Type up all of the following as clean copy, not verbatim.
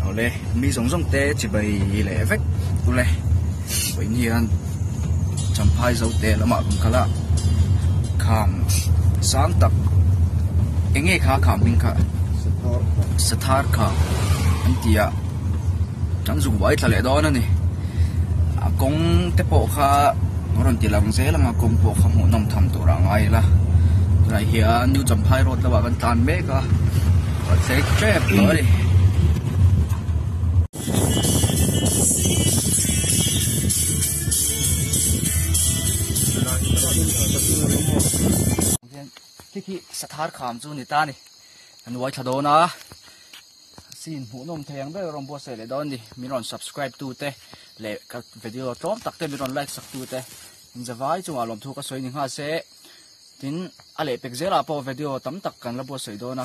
Awle mi zawng zawng te chibai leh vek ule vawiin hian Champhai Zote lamah kan kal a kham sang tak eng nge kha kham hming kha Sathar kham an ti a kan zuk buai thla leh dawn a ni a kawng te pawh kha a rawn ti lang zel ang a kawng pawh kha hmuhnawm tham tur ah ngai ila tunah hian New Champhai road lamah kan tlan mek a a thleng tep tawh a ni. Khi khi Sathar kham chu ni ta a ni kan uai thla dawn a. Scene hmuhnawm thei ang ber a rawn buatsaih leh dawn a ni. Min rawn subscribe tu te leh ka video tlawm tak te min rawn like sak tu te inzavai chungah lawmthu ka sawi ni nghal se. Tin, a lehpek zelah pawh video tam tak kan la buatsaih dawn a,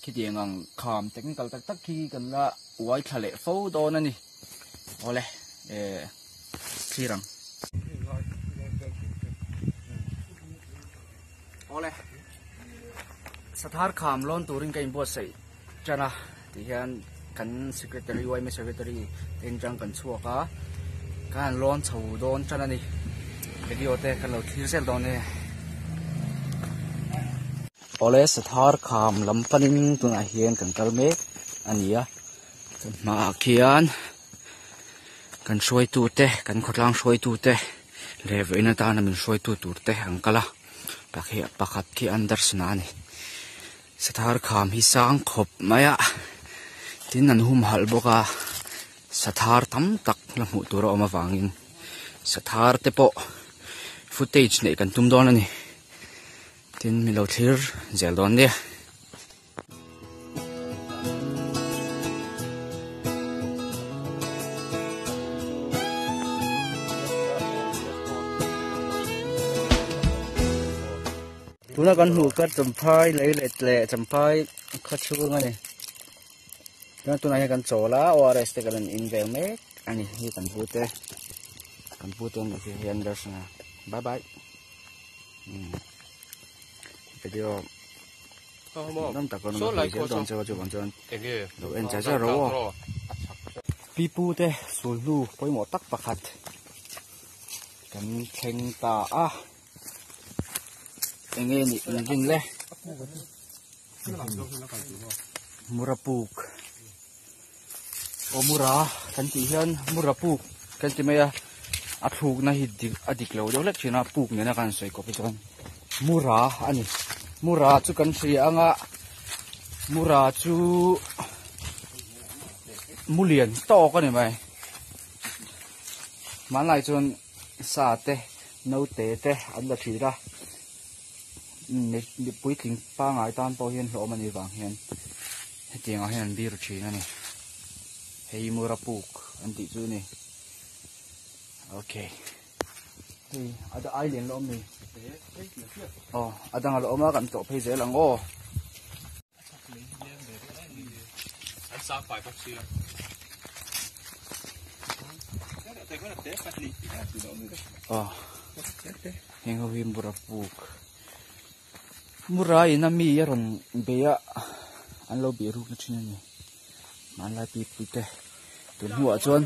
khitiang ang kham technical tak tak khi kan la uai thla leh fo dawn a ni. Awle, eh thlir ang. Awle, Sathar kham lawn turin ka inbuatsaih tan a, tihian kan secretary yma secretary te inṭang kan chhuak a, kan han lawn chho dawn tan a ni, video te kan lo thlir zel dawn e. Awle Sathar kham lam panin tunah hian kan kal mek a ni a, kan hmaah khian kan hruaitute kan khawtlang hruaitute leh vawiin atana min hruaitu tur te an kal a pakhat khi Anderson a ni. Sathar kham hi sang khawp mai a tin an humhalh bawk a sathar tam tak la hmuh tur a awm avangin sathar te pawh footage neih kan tum dawn a ni tin mi lo thlir zel dawn nia. Tuna kan hmuh kha Champhai lei let leh Champhai khaw chhung a ni. Tuna tunah hian kan chawl a ORS te kan rawn in vel mek a ni hi kan pu te kan pu te an nih hi Anderson a bye bye video hmuhnawm tak a rawn awm zel dawn che a chuvang chuan lo en char char rawh aw. Pipu te sulhnu pawimawh tak pakhat kan thleng ta a. Enge nih in rin le mura puk aw mura kan tih hian mura puk kan ti mai a a thlukna hi dik a dik lo deuh hlek thin a puk nena kan sawi kawp hi chuan mura a ni mura chu kan hria anga mura chu mu lian tawk a ni mai hmanlai chuan sa te naute te an la thlir a mi puitling pangai tan pawh hian hlawm a nih vang hian hetiang ah hian an bir thin a ni hei mura puk an tih chu a ni okay hei a da ai lian la awm ni aw a dang a la awm a kan tlawh phei zel ang aw. Aw heng ho hi mura puk mura in a mi a rawn bei a an lo bih ruk na thin a ni hmanlai pi pui te tun hnuah chuan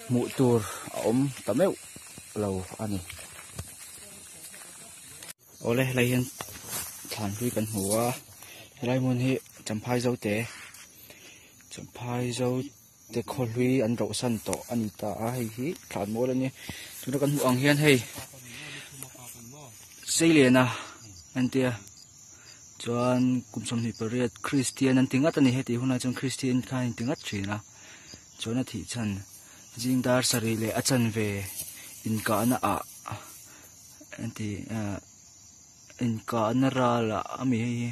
hmuh tur a awm ta meuh lo a ni. Awle helai hian thlan hlui kan hmu a helai hmun hi Champhai Zote Champhai Zote khaw hlui an roh san tawh a ni ta a hei hi thlan mawl a ni tuna kan hmuh ang hian hei Seiliana an tia chuan kum 28 Kristian an ti ngat a ni heti hunah chuan Kristian khan an ti ngat thin a chuan a thih chhan zing dar sarih leh a chanve inkahna ah. Anti inkahna ral ah ami hei hi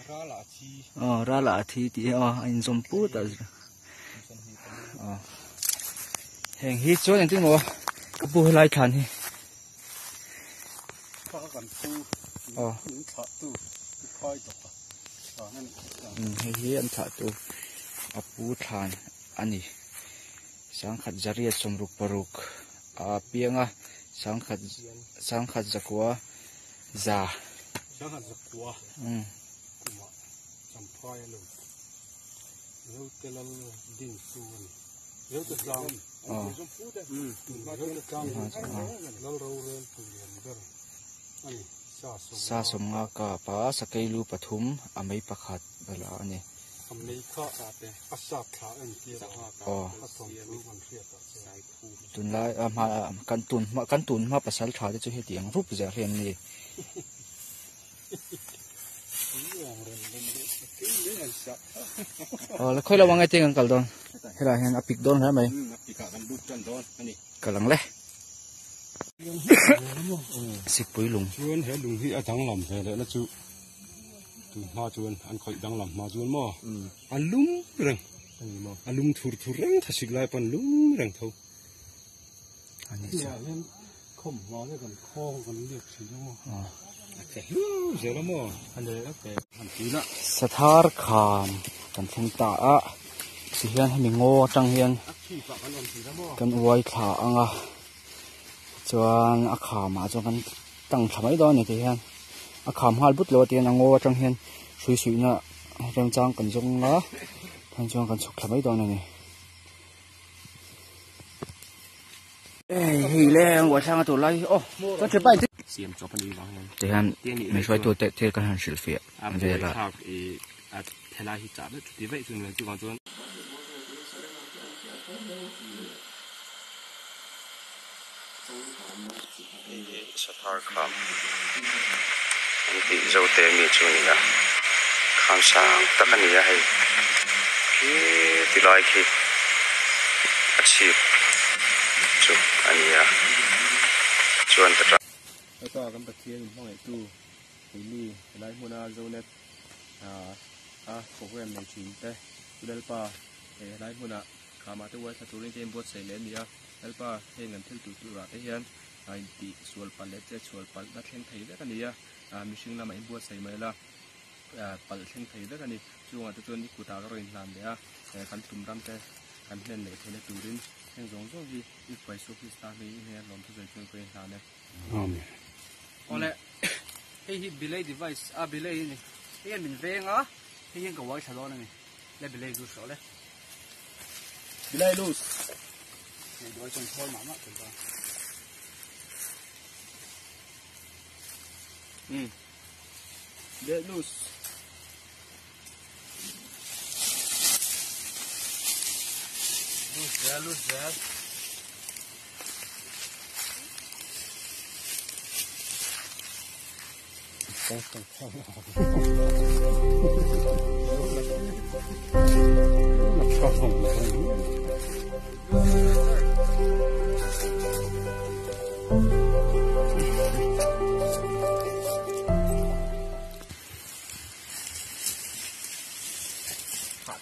ral ah a thi aw ral ah a thi tih hi aw a inzawm put a aw heng hi chuan engtin maw ka pu helai thlan hi kan pu aw min thlah tu phai dawk a thlan a ni hei hi an thlah tu a pu thlan a ni sangkhat zariat 66 a piang a sangkhat sangkhat zakua za sangkhat zakua kuma champhai a lo Zote lal din tu a ni. Zote tlang Zote tlang lal rorel tu lian ber a ni. Sa sawm Sa sawmnga kap a, sakei lu pathum a mei pakhat a la a ni. A mei kha a sap thla en tir a, a thawmthu kan hriat ah chuan. Tunlai a hma kan tun hma kan tun hma pasal tha te chu heti ang rup zel hi an ni. Aw la khawi lo ang e tiang kan kal dawn helai hian a pik dawn hle mai kal ang le sikpui lung chuan he lung hi a danglam ve leh na chu tun hma chuan an khawih danglam hma chuan maw a lum reng a lum thur thur reng thasik lai pawn lum reng tho ani chu Khawmhma te kan khawng kan liak thin a maw? A che hlu zel a maw? A le a pe han ti la. Sathar kham kan thleng ta a, ti hian hemi ngaw atang hian kan uai thla ang a, chuan a khamah chuan kan tang thla mai dawn a ni ti hian a kham nghal but lo a ti hian a ngaw atang hian hrui suihna remchang kan zawng a, chuan kan chhuk thla mai dawn a ni. Hei le an thlang a tur lai hi aw chuan thipa in siam chawp ani vang hian ti hian min hruaitu te thil kan han hrilh fiah vel a i a thelai hi chah vek chuti veih chu ni chuvang chuan Hei sathar kham an tih zo te mi chu a ni a kham sang tak a ni a hei khi ti lai khi a chhip chu a ni a chuan ta Heta kan Pathian in hmangaihtu keini helai hmuna Zonet ah a program nei thin te Pu Lalpa helai hmunah Khama te uai thla turin ka inbuatsaih leh a ni a, Lalpa heng an thil tur turah te hian a intih sual palh leh chet sual palh na thleng thei vek a ni a, mihring lamah inbuatsaih mai la palh thleng thei vek a ni. Chungah te chuan i kutah ka rawn inhlan leh a, kan tum ram te kan hlen leh theihna turin heng zawng zawng hi i Fai Isua Krista hming i hnena hlawm thusawi chuan ka inhlan e. Amen. Awle, hei hi belay device a belay a ni. Hei hian min veng a, hei hian ka uai thla dawn a ni. Le belay loose rawh le. Bilai loose. Nei duai chuan thawl mah mah tur ta. Bilai loose. Loose zel, loose zel.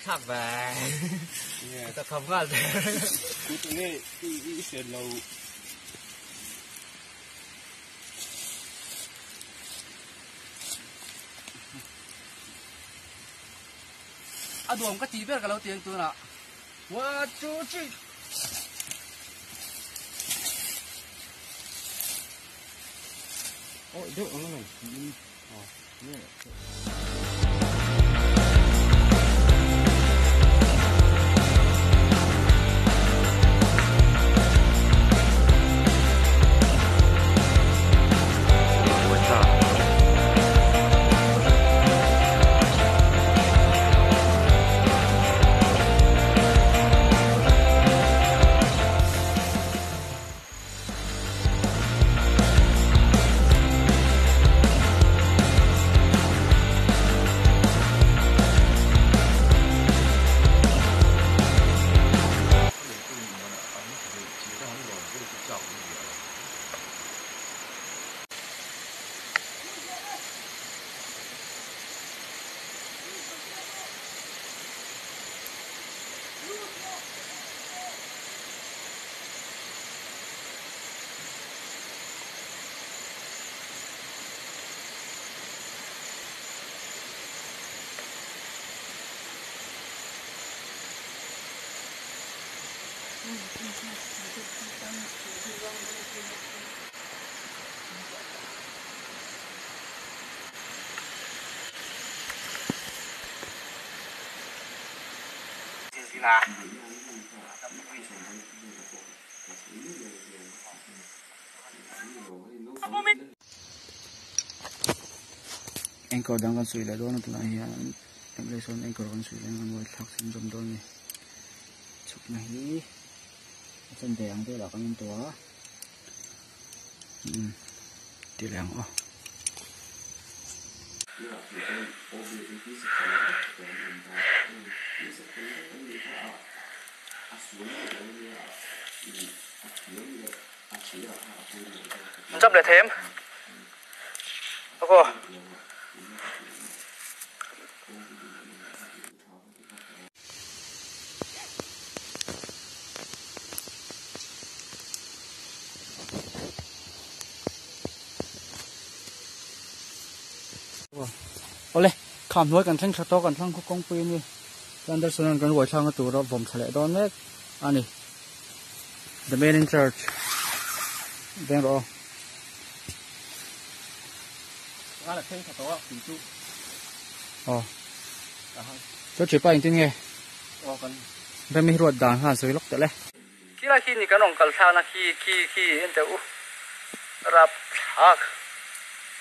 Thlak ve. Ta kham ngal te. Nge i hriat lo. A duam ka tih ber ka lo ti ang tunah one two three Awi deuh ang a lang tiin a nge. Anchor dang kan suih leh dawn a tunah hian engleh sawn anchor kan suih leh ang an thlak chhun zawm dawn a ni chhukna hi a chanve ang velah kan en tawh a umm ti leh ang aw. Jump leh thei em? Ako. Awle, kham hnuai kan thleng tha tawk kan thlang khaw kawngpui a ni. Chuan Anderson-a'n kan ruai thlangna tura vawm thla leh dawn mek a ni. The man in charge. Veng rawh aw. Ngala thleng tha tawh a tui chu. Aw. Chu thipa engtin nge? Aw kan. Remi ruat dan khan sawi lawk telh e. Khi lai khi ni kan rawn kal thlakna khi khi khi en teh u. Rap thlak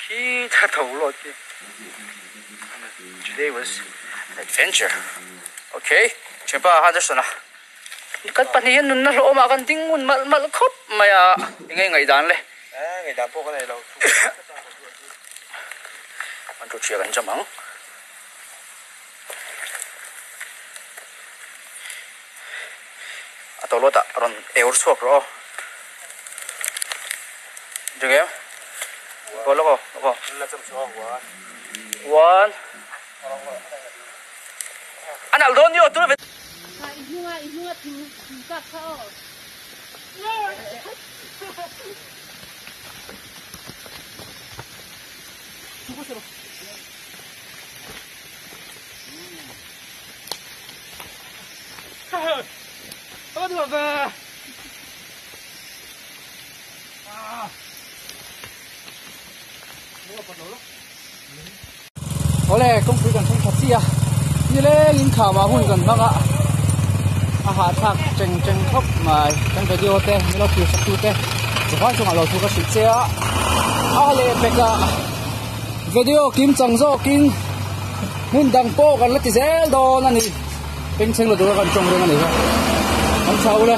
khi tha tho lawt khi. Today was an adventure. Okay, thianpa Henderson a. Kan pahnih hian nunna hlawhawmah kan ding ngun malh malh khawp mai a, eng nge ngaihdan le? Eh, ngaihdan pawh ka nei lo. An thu thiah kan jam ang. A tawh luatah rawn eur chhuak rawh aw. Ding em? Aw lawk aw, lawk aw. One. A nalh dawn ni aw tuna ve. Awle kawngpui kan thleng tha chiah a nileng in kham ah hun kan hmang a a hahthlak cheng cheng khawp mai kan video te min lo thlir sak tu te zafai chungah lo thu ka hrilh che a a leh pek ah video kim chang zawk in hmun dang pawh kan la ti zel dawn a ni bengchheng la tura kan tawng reng a ni kha an chau le.